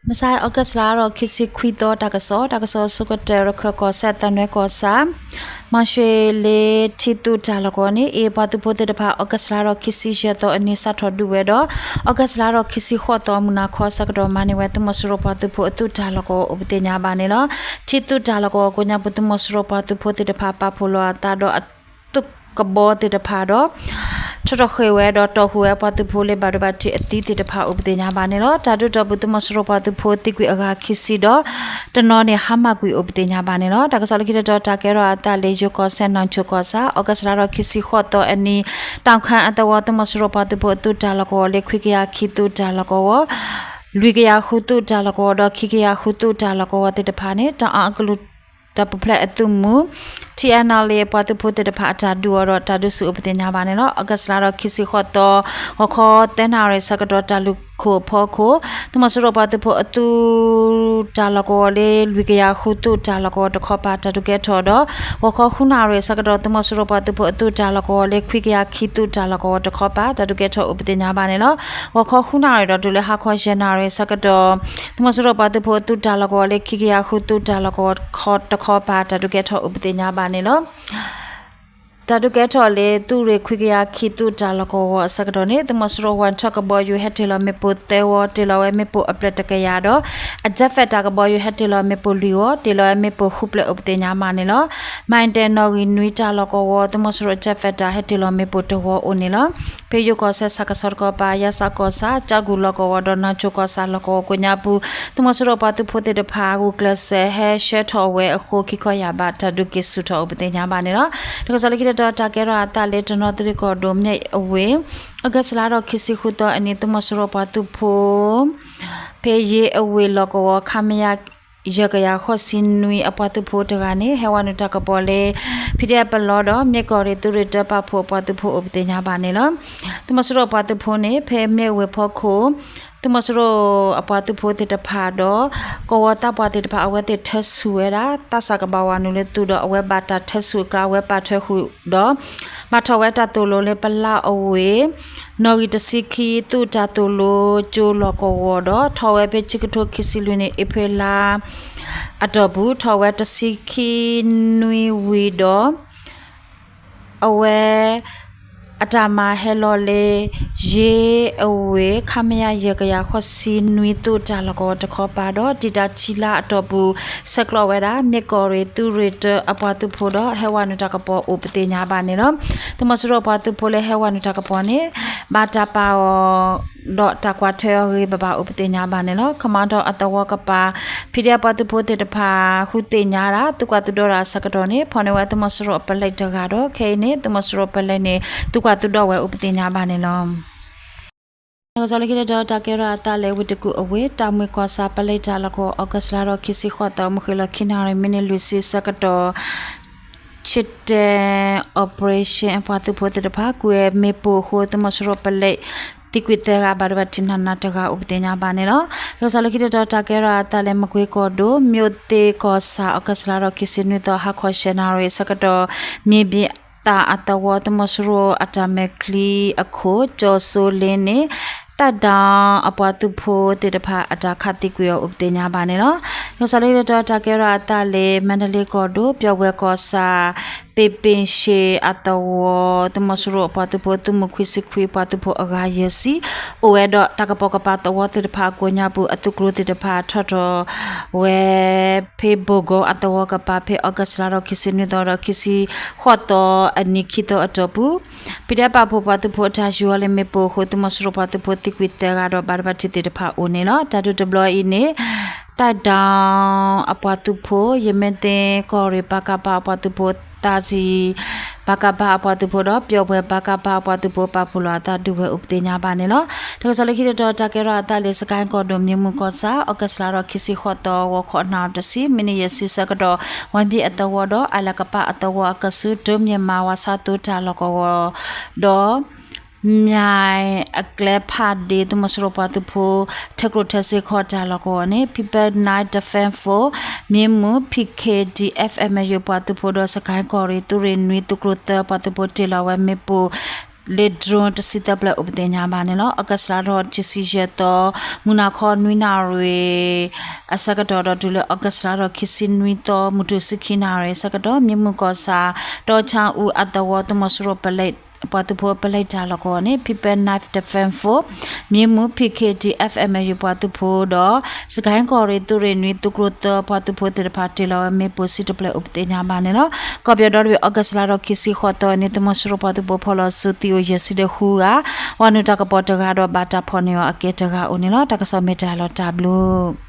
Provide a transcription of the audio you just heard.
မဆါ August လါဒီး ခံဆံခွံသီ တၢ်ကစီၣ်, တၢ်ကစီၣ်ဆိကတၢၢ် ရခၢၣ်ကီၢ်စဲၣ် သၣ်နွဲၣ်ကီၢ်ဆၣ် မီၤၡ့လ့ထံသုးတၢ်လီၢ်ကဝီၤန့ၣ် အ့ၣ် ပှၤသုးဖိသ့ၣ်တဖၣ် August လါဒီး ခံဆံယဲၢ်သီအနံၤ စးထီၣ်ဒုးဝဲဒီး August လါဒီး ခံဆံဃိးသီ မုၢ်နၤခီဆၢကတီၢ် မၤန့ၢ်ဝဲ သုးမီၤစိရိၤပှၤသုးဖိအသုးတၢ်လီၢ်ကဝီၤအိၣ်ပသ့ၣ်ညါဘၣ်န့ၣ်လီၤ. ထံသုးတၢ်လီၢ်ကဝီၤကိးညါပူၤ သုးမီၤစိရိၤပှၤသုးဖိသ့ၣ်တဖၣ် ပာ်ဖှိၣ်လီၤအသးဒီးအသုးကဘီသ့ၣ်တဖၣ်ဒီး ထီၣ်ထီၣ်ဃ့ၢ်ဝဲဒီးတီၢ်ဃုာ်ဝဲပှၤသုးဖိလၢဘၣ်ဒိဘၣ်ထံးအသံသ့ၣ်တဖၣ်အိၣ်ပသ့ၣ်ညါဘၣ်န့ၣ်လီၤ. တၢ်ဒုးတီၢ်ပူၤ သုးမီၤစိရိၤပှၤသုးဖိသံကွံာ်အဂၤခံဆံဒီး တနီၤန့ၣ်ဟါမၢ်ကွံာ်အိၣ်ပသ့ၣ်ညါဘၣ်န့ၣ်လီၤ. တၢ်ကစီၣ်လၢခံတတီၤ တၢ်ကဲထီၣ်အသးလၢယိၤကီၢ်စဲၣ် နီၢ်ဆိၣ်ကီၢ်ဆၣ် August လါဒီး ခံဆံဃိးသီအနံၤ တၢ်ခၣ်အသဝီ သုးမီၤစိရိၤပှၤသုးဖိအသုးတၢ်လီၢ်ကဝီၤလၢ ခွံကယၤခံသုးတၢ်လီၢ်ကဝီၤ လွံၢ်ကယၤဃုသုးတၢ်လီၢ်ကဝီၤဒီး ခံကယၤဃုသုးတၢ်လီၢ်ကဝီၤသ့ၣ်တဖၣ်န့ၣ် တၢ်အီၣ်အကလုၢ် တၢ်ပူၤဖျဲးအသုးမုၢ် ထံၣ်အဲၣ်နီၣ်လ့ၣ် ပှၤသုးဖိသ့ၣ်တဖၣ်အတၢ်ဒုးအီၤဒီး တၢ်ဒုးဆူၣ်အိၣ်ပသ့ၣ်ညါဘၣ်န့ၣ်လီၤ. August လါဒီး ခံဆံဃိးသီ ဂီၤခီသၢနၣ်ရံၣ်ဆၢကတီၢ် တၢ်လူၢ်ခိၣ်အဖီခိၣ် သုးမီၤစိရိၤပှၤသုးဖိအသုးတၢ်လီၢ်ကဝီၤလၢ လွံၢ်ကယၤဃုသုးတၢ်လီၢ်ကဝီၤတခီပၤ တၢ်ဒုးကဲထီၣ်ဒီး ဂီၤခီဃုနၣ်ရံၣ်ဆၢကတီၢ် သုးမီၤစိရိၤပှၤသုးဖိအသုးတၢ်လီၢ်ကဝီၤလၢ ခွံကယၤခံသုးတၢ်လီၢ်ကဝီၤတခီပၤ တၢ်ဒုးကဲထီၣ်အိၣ်ပသ့ၣ်ညါဘၣ်န့ၣ်လီၤ. ဂီၤခီဃုနၣ်ရံၣ်ဒီးတုၤလၢဟါခီယဲၢ်နၣ်ရံၣ်ဆၢကတီၢ် သုးမီၤစိရိၤပှၤသုးဖိအသုးတၢ်လီၢ်ကဝီၤလၢ ခံကယၤဃုသုးတၢ်လီၢ်ကဝီၤတခီပၤ တၢ်ဒုးကဲထီၣ်အိၣ်ပသ့ၣ်ညါဘၣ်န့ၣ်လီၤ. တၢ်ဒုးကဲထီၣ်လၢသုးရ့ၣ် ခွံကယၤခံသုးတၢ်လီၢ်ကဝီၤအဆၢကတီၢ်န့ၣ် သုးမီၤစိရိၤဝဲထီၣ်ကဘီယူၤ ဟဲတ့ၢ်လီၤမ့ၣ်ပိၢ်သၢဝီ တ့ၢ်လီၤဝဲမ့ၣ်ပိၢ်အဖျၢၣ်တကယၤဒီး အ jet fighter ကဘီယူၤ ဟဲတ့ၢ်လီၤမ့ၣ်ပိၢ်လွံၢ်ဝီ တ့ၢ်လီၤဝဲမ့ၣ်ပိၢ်ဃုဖျၢၣ်အိၣ်ပသ့ၣ်ညါဘၣ်န့ၣ်လီၤ. မၤဒဲး နီၣ်ဂံၢ်နွံတၢ်လီၢ်ကဝီၤ သုးမီၤစိရိၤ jet fighter ဟဲတ့ၢ်လီၤမ့ၣ်ပိၢ်တဝီအိၣ်န့ၣ်လီၤ. ဖဲယိၤကီၢ်စဲၣ် ဆၣ်ကဆီတကီၢ်ပၤ ယါစးကီၢ်ဆၣ် ကၠီကူၣ်လီၢ်ကဝီၤဒီး နီၢ်ဆိၣ်ကီၢ်ဆၣ်လီၢ်ကဝီၤကိးညါပူၤ သုးမီၤစိရိၤပှၤသုးဖိသ့ၣ်တဖၣ် ဂုာ်ကျဲးစၢးဟဲဆှၢထီၣ်ဝဲအဃိ ခံခီယၢ်ဘး တၢ်ဒုးက့ၤဆူၣ်ထီၣ်အိၣ်ပသ့ၣ်ညါဘၣ်န့ၣ်လီၤ. တၢ်ကစီၣ်လၢခံတတီၤ တၢ်ကဲထီၣ်အသးလၢတနီသရံၣ်ကီၢ်ဒိၣ် မၠဲၣ်အဝ့ၢ် August လါဒီး ခံဆံဃုသီအနံၤ သုးမီၤစိရိၤပှၤသုးဖိ ဖဲယ့ၣ်အဝ့ၢ်လီၢ်ကဝီၤ ခမရ ယဲၢ်ကယၤဃိးဆံနွံအပှၤသုးဖိတဂၤန့ၣ် ဟဲဝဲနုာ်တၢ်ကပီၤလၢ ဖံဒဲးပလီဒီး မ့ၢ်ကီၢ်ရ့ၣ်သုးရ့ၣ်တၢပာ်ဖှိၣ်အပှၤသုးဖိအိၣ်ပသ့ၣ်ညါဘၣ်န့ၣ်လီၤ. သုးမီၤစိရိၤအပှၤသုးဖိန့ၣ် ဖဲမ့ၢ်ဝ့ၢ်ဖီခိၣ် သုးမီၤစိရိၤအပှၤသုးဖိသ့ၣ်တဖၣ်ဒီး ကဝီၤသးပှၢ်သ့ၣ်တဖၣ် အဝဲသ့ၣ်ထၢဆူၣ်ဝဲဒၣ် သးစၢ်ကဘၣ်ဝၤနုာ်လၢသုးဒီး အဝဲဘၣ်တၢ်ထၢဆူၣ်အကျါ အဝဲပာ်ထွဲဃုာ်ဒီး ဘၣ်ထီၣ်ဝဲတၢ်သိၣ်လိလၢပလါအဝ့ၢ် နီၣ်ဂံၢ်တဆံခံ သုးတၢ်သိၣ်လိကၠိလီၢ်ကဝီၤဒီး ထီၣ်ဝဲဖဲဆံကထိခံဆံလွံၢ်န့ၣ် အ့ဖြ့လါ အတီၢ်ပူၤ ထီၣ်ဝဲတဆံခံနွံဝံၤဒီး အဝဲ အတၢ်မၤဟဲလီၤလၢ ယ့ၣ်အဝ့ၢ် ခမရ ယဲၢ်ကယၤဃိးဆံနွံ သုးတၢ်လီၢ်ကဝီၤတခီပၤဒီး တံာ်တာ်ထံလါအတီၢ်ပူၤ ဆဲးကျိးဝဲဒၣ် မ့ၢ်ကီၢ်ရ့ၣ်သုးရ့ၣ်တၢအပှၤသုးဖိဒီး ဟဲဝဲနုာ်တၢ်ကပီၤအိၣ်ပသ့ၣ်ညါဘၣ်န့ၣ်လီၤ. သုးမီၤစိရိၤအပှၤသုးဖိလၢဟဲဝဲနုာ်တၢ်ကပီၤန့ၣ် ဘၣ်တၢ်ပာ်အီၤ ဒီးတၢ်ကွၢ်ထွဲအီၤဂ့ၤဘၣ်ဘၣ်အိၣ်ပသ့ၣ်ညါဘၣ်န့ၣ်လီၤ. ခမီဒီအသဝီကပၤ ဖံဒဲးပှၤသုးဖိသ့ၣ်တဖၣ် ဃုသ့ၣ်ညါဒၣ် သုးကွၢ်သုးဒီတၢ်အဆၢကတီၢ်န့ၣ် ဖီၣ်န့ၢ်ဝဲသုးမီၤစိရိၤအပလဲတဂၤဒီး ခဲအံၤန့ၣ် သုးမီၤစိရိၤအပလဲန့ၣ် သုးကွၢ်သုးဒီဝဲအိၣ်ပသ့ၣ်ညါဘၣ်န့ၣ်လီၤ. တၢ်ကစီၣ်လၢခံတတီၤ တၢ်ကဲထီၣ်အသးလၢဝ့ၢ်တကူၣ်အဝ့ၢ် တၢ်မုၢ်ကီၢ်ဆၣ်ပလဲတၢ်လီၢ်ကဝီၤ August လါဒီး ခံဆံဃိးသီ မုၢ်ဃ့ၢ်လီၤခံနၣ်ရံၣ် မံးနံးလွံၢ်ဆံဆၢကတီၢ် ဆ့တဲ operation အပှၤသုးဖိသ့ၣ်တဖၣ် ကွံာ်ဝဲမ့ၣ်ပိၢ်အဃိ သုးမီၤစိရိၤပလဲ သံကွံာ်သၢဂၤ ဘၣ်ဒိဘၣ်ထံးနးနးတဂၤအိၣ်ပသ့ၣ်ညါဘၣ်န့ၣ်လီၤ. တၢ်ကစီၣ်လၢခံတတီၤ တၢ်ကဲထီၣ်အသးလၢမကွ့ကီၢ်ဒိၣ် မၠိၣ်သ့ကီၢ်ဆၣ် August လါဒီး ခံဆံနွံသီ ဟါခီဆယ်နၣ်ရံၣ်ဆၢကတီၢ် မ့ၢ်ဘံၣ်သၣ်အသဝီ သုးမီၤစိရိၤအတၢ်မဲာ်ချံအခိၣ် ကၠီၤစိလ့န့ၣ် တၢ်ဒၢအပှၤသုးဖိသ့ၣ်တဖၣ်အတၢ်ခးသံကွံာ်အီၤအိၣ်ပသ့ၣ်ညါဘၣ်န့ၣ်လီၤ. တၢ်ကစီၣ်လၢခံတတီၤ တၢ်ကဲထီၣ်အသးလၢ မါဒလ့ကီၢ်ဒိၣ် ပျီၣ်ဝဲကီၢ်ဆၣ် ပ့ၣ်ပ့ၣ်ၡ့အသဝီ သုးမီၤစိရိၤအပှၤသုးဖိ သုးမုၢ်ခွံဆံခွံ ပှၤသုးဖိအဂၤယဲၢ်ဆံ အိၣ်ဝဲဒီးတၢ်ကပိာ်ကပၤသဝီသ့ၣ်တဖၣ်အကိးညါပူၤ အသုးကျိၤသ့ၣ်တဖၣ်ထီၣ်ထီၣ်ဝဲ ဖဲဘိၣ်ကီအသဝီကပၤ ဖဲ August လါဒီး ခံဆံနွံသီဒီး ခံဆံဃိးသီအနံၤခံသီအတီၢ်ပူၤ ဖံးဒဲးပာ်ဖှိၣ်ပှၤသုးဖိ တၢ်ယူၤအီၤလၢမ့ၣ်ပိၢ်အဃိ သုးမီၤစိရိၤပှၤသုးဖိသံကွံာ်သၢဂၤဒီး ဘၣ်ဒိဘၣ်ထံးသ့ၣ်တဖၣ်အိၣ်န့ၣ်လီၤ. တၢ်ဒုးတဘျီအံၤန့ၣ် တၢ်ဒၢအပှၤသုးဖိ ယမ့ၢ်သ့ၣ်ကီၢ်ရ့ၣ် ပကဖ အပှၤသုးဖိ သးစံၣ် ပကဖ အပှၤသုးဖိဒီး ပျီၣ်ဝဲ ပကဖ အပှၤသုးဖိ ပာ်ဖှိၣ်လီၤအသးဒုးဝဲအိၣ်ပသ့ၣ်ညါဘၣ်န့ၣ်လီၤ. တၢ်ကစီၣ်လၢခံတတီၤ တၢ်ကဲထီၣ်အသးလၢ စကဲၣ်ကီၢ်ဒိၣ် မ့ၢ်မုၢ်ကီၢ်ဆၣ် August လါဒီး ခံဆံဃိးသီ ဂီၤခီနၣ်ရံၣ်တဆံ မံးနံးယဲၢ်ဆံဆၢကတီၢ် ဝါဘံၣ်အသဝီဒီး အလဲကပၤအသဝီအကဆူး ဒၢမၠဲၣ်မး ဝါဆါသိတၢ်လီၢ်ကဝီၤဒီး မၠဲၣ်အကျဲဖးဒ့ သုးမီၤစိရိၤပှၤသုးဖိ ထၢကျိၣ်ထၢစ့ခီတၢ်လီၢ်ကဝီၤန့ၣ် People Nine Defense Force မ့ၢ်မုၢ် ပီၣ်ခ့ၣ်ဒံၣ်အ့ၣ် မ့ၢ်ယိၤပှၤသုးဖိဒီး စကဲၣ်ကီၢ်ရ့ၣ် သုးရ့ၣ်နွံ သုးကျိၤသၢ ပှၤသုးဖိတ့ၢ်လီၤဝဲမ့ၣ်ပိၢ် လၢ drone တဆံသၢဖျၢၣ်အိၣ်ပသ့ၣ်ညါဘၣ်န့ၣ်လီၤ. August လါထီၣ်ခံဆံယဲၢ်သီ မုၢ်နၤခီနွံနၣ်ရံၣ် အဆၢကတီၢ်ဒီးတုၤလၢ August လါထီၣ်ခံဆံနွံသီ မုၢ်တုၤဆံခံနၣ်ရံၣ်အဆၢကတီၢ် မံမုၢ်ကီၢ်ဆၣ် တီဆါအူအသဝီ သုးမီၤစိရိၤ ပှၤသုးဖိပလဲတၢ်လီၢ်ကဝီၤန့ၣ် People Knife Defense Force မံမုၢ် P K D F M U ပှၤသုးဖိဒီး စကဲၣ်ကီၢ်ရ့ၣ်သုးရ့ၣ်နွံ သုးကျိၤသၢ ပှၤသုးဖိသ့ၣ်တဖၣ် တ့ၢ်လီၤဝဲမ့ၣ်ပိၢ်ဆံတဖျၢၣ်အိၣ်ပသ့ၣ်ညါဘၣ်န့ၣ်လီၤ. ကီၢ်ပယီၤဒီတဘ့ၣ် August လါထီၣ်ခံဆံဃိးသီန့ၣ် သုးမီၤစိရိၤပှၤသုးဖိ ဖီၣ်လီၤစုသံအိၣ်ယဲၢ်ဆံဒီးဃုဂၤ, ဝၤနုာ်တၢ်ကပီၤတဂၤဒီး ဘၣ်တၢ်ဖီၣ်န့ၢ်အီၤအကဲတဂၤအိၣ်န့ၣ်လီၤ. တၢ်ကစီၣ်မ့ၢ်တၢ်လီၤတၢ်ဘျုး